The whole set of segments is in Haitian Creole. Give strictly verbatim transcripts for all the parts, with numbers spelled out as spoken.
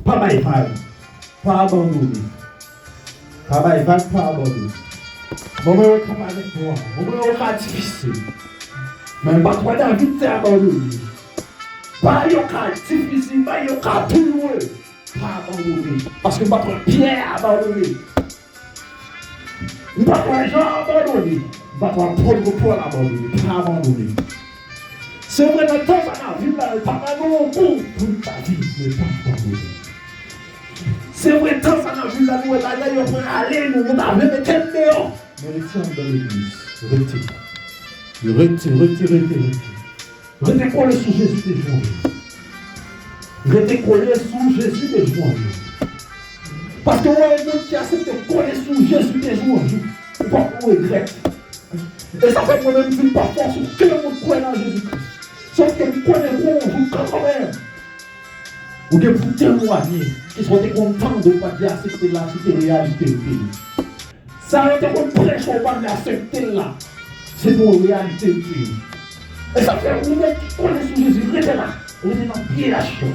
Pa bay vag. Pa abandone. Pa bay vag, pa abandone. Moman yo ka parèt nwa, moman yo ka difisil. Men m pa t wè David te abandone. Bagay yo ka difisil, bagay yo ka douloure. Pa abandone. Paske m pa t wè Pyè abandone. M pa t wè Jan abandone. M pa t wè apot Pòl abandone. Pa abandone. Se vre, nan tan sa n ap viv la, yo pa ba nou yon kou pou n ta viv, men pa abandone. Se vre, tan sa n ap viv la, nou wè bagay yo prale, nou, nou ta vle mete n deyò. Men rete anndan legliz. Rete. Rete, rete, rete, rete. Rete kole sou Jezi de jou an jou. Rete kole sou Jezi de jou an jou. Paske w wè yon moun ki aksepte kole sou Jezi de jou an jou, ou p ap regrèt. E sa fè mwen menm m di m pa fòse okenn moun kwè nan Jezi Kris. Sòf ke m konnen gon yon jou kanmenm, ou gen pou temwaye ke sa w te konn tande, ou pa t vle aksepte l la, se te reyalite l te ye. Sa yo te konn preche, ou pa t vle aksepte l la, se te yon reyalite l te ye. E sa fè ou menm ki kole sou Jezi, rete la, rete nan pye H yo.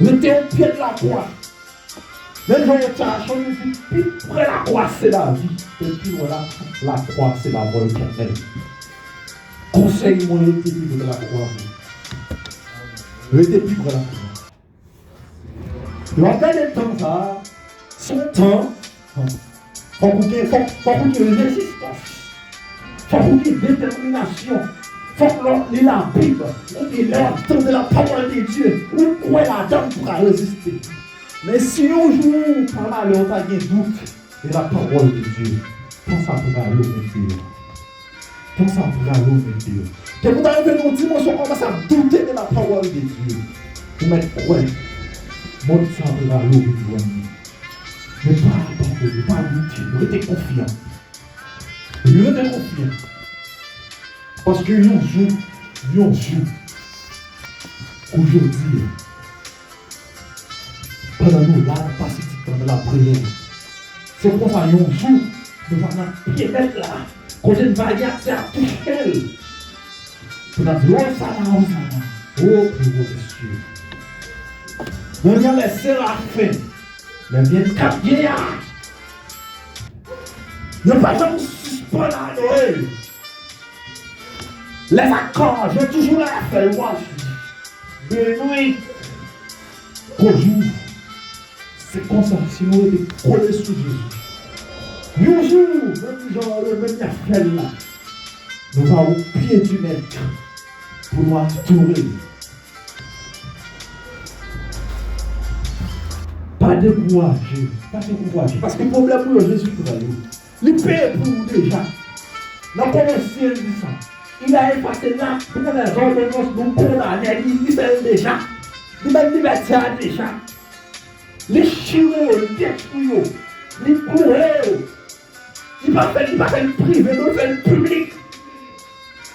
Rete o pye de lakwa. Menm jan yo te achte, li di, pi pre lakwa se lavi, e pi lwen la, lakwa se lamò etènèl. Konsèy mwen, rete pi pre lakwa. Rete pi pre lakwa. Lè w ap gade tan sa a, se yon tan, fòk ou gen, fòk, fòk ou gen rezistans. Fòk ou gen detèminasyon. Fòk lè w ap li Labib, oubyen lè w ap tande la parole de Dieu, ou kwè ladan l pou w ka reziste. Men si yon jou, pa malè, ou ta gen dout de la parole de Dieu, tan sa prale ou mete yo. Tan sa prale ou mete yo. Depi w ta rive nan yon dimansyon, w kòmanse ap doute de la parole de Dieu, ou mèt kwè, mond sa prale ou vin jwenn li. Men pa abandone, pa doute, rete konfyan. Rete konfyan. Paske yon jou, yon jou, kou jodi a, pandan nou la, n ap pase ti tan nan lapriyè. Se konsa, yon jou, nou va nan pye mèt la, kote n va gen aksè a touche l. Pou n ap di, Osana, Osana, o pi wo de syè. Men gen lè serafen, lè gen kat vyeya, yo pa janm sispann adore l. Lè sa kanpe, yo toujou la fè lwanj li. De nuit, kou jou. Se konsa, si nou rete kole sou Jezi, yon jou, menm jan yo menm y ap fè l la, nou va o pye di mèt pou nou adore l. Pa dekouraje, pa dekouraje, paske pwoblèm ou yo, Jezi pran yo. Li peye pou ou deja. Nan Kolosyen, li di sa. Il a effacé l'acte de nos ordonnances nous condamnait. Li, li fè l deja. Li bay libète a deja. Li chire yo, li detwi yo. Li kloure yo. Li pa fè, li pa fè l prive, non, li fè l piblik.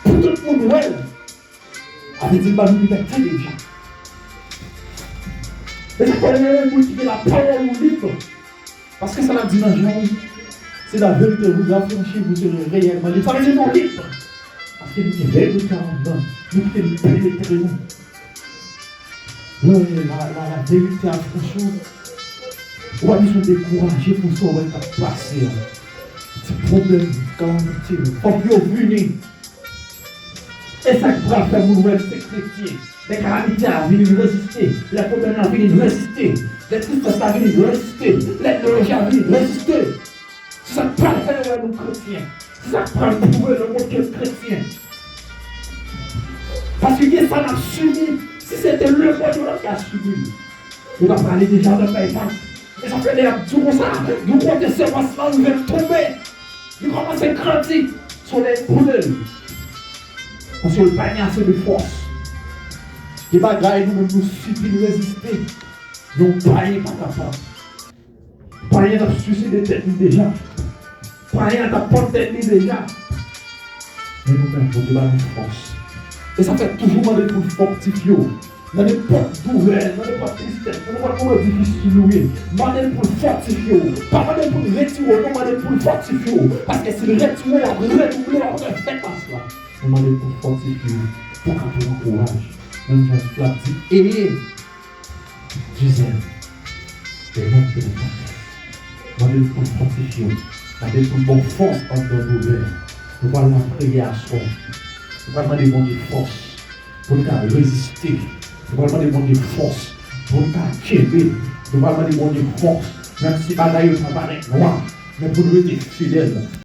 Pou tout moun wè l. Sa vle di l ba nou libète deja. E sa fè lè yon moun ki gen lapawòl ou lib. Paske sa l ap di nan Jan, c'est la vérité vous affranchit, vous serez réellement libres. Sa vle di nou lib. Paske nou gen verite a anndan, nou kite l penetre nou. Lè la, la, la verite a franchi w, ou pa bezwen dekouraje pou sa w wè k ap pase a. Ti pwoblèm, kalamite, fòk yo vini. E sa k pral fè moun wè n se kretyen. Lè kalamite a vini, n reziste. Lè pwoblèm nan vini, n reziste. Lè tristès la vini, n reziste. Lè danje a vini, n reziste. Se sa k pral fè yo wè nou kretyen. Se sa k pral pwouve lemonn ke n kretyen. Paske gen sa n ap sibi, si se te lemonn yo, n ap ka sibi l. Yo t ap prale deja nan kay sa. E sa fè lè y ap di w konsa, yon kote semans lan rive l tonbe. Li kòmanse grandi, solèy boule l. Paske l pa gen ase de fòs. Gen bagay nou menm nou sibi, n reziste. Yon payen pa kapab. Payen t ap siside tèt li deja. Payen an t ap pann tèt li deja. Men nou menm, Bondye ba nou fòs. E sa fè toujou mande l pou l fòtifye w. Nan nenpòt doulè, nan nenpòt tristès, nan nenpòt moman difisil ou ye, mande l pou l fòtifye w. Pa mande l pou l retire w, non, mande l pou l fòtifye w. Paske si l retire w, w ap redouble, w ap refè pas la. Men mande l pou l fòtifye w, pou w ka pran kouraj. Menm jan l ap di, ayez Gisèle, Bernard, Bernard. Mande l pou l fòtifye w. Mande l pou l ba w fòs anndan doulè. Nou pral lapriyè aswè. Nou pral mande Bondye fòs pou n ka reziste. Nou pral mande Bondye fòs pou n ka kenbe. Nou pral mande Bondye fòs, menm si bagay yo ta parèt nwa, men pou n rete fidèl.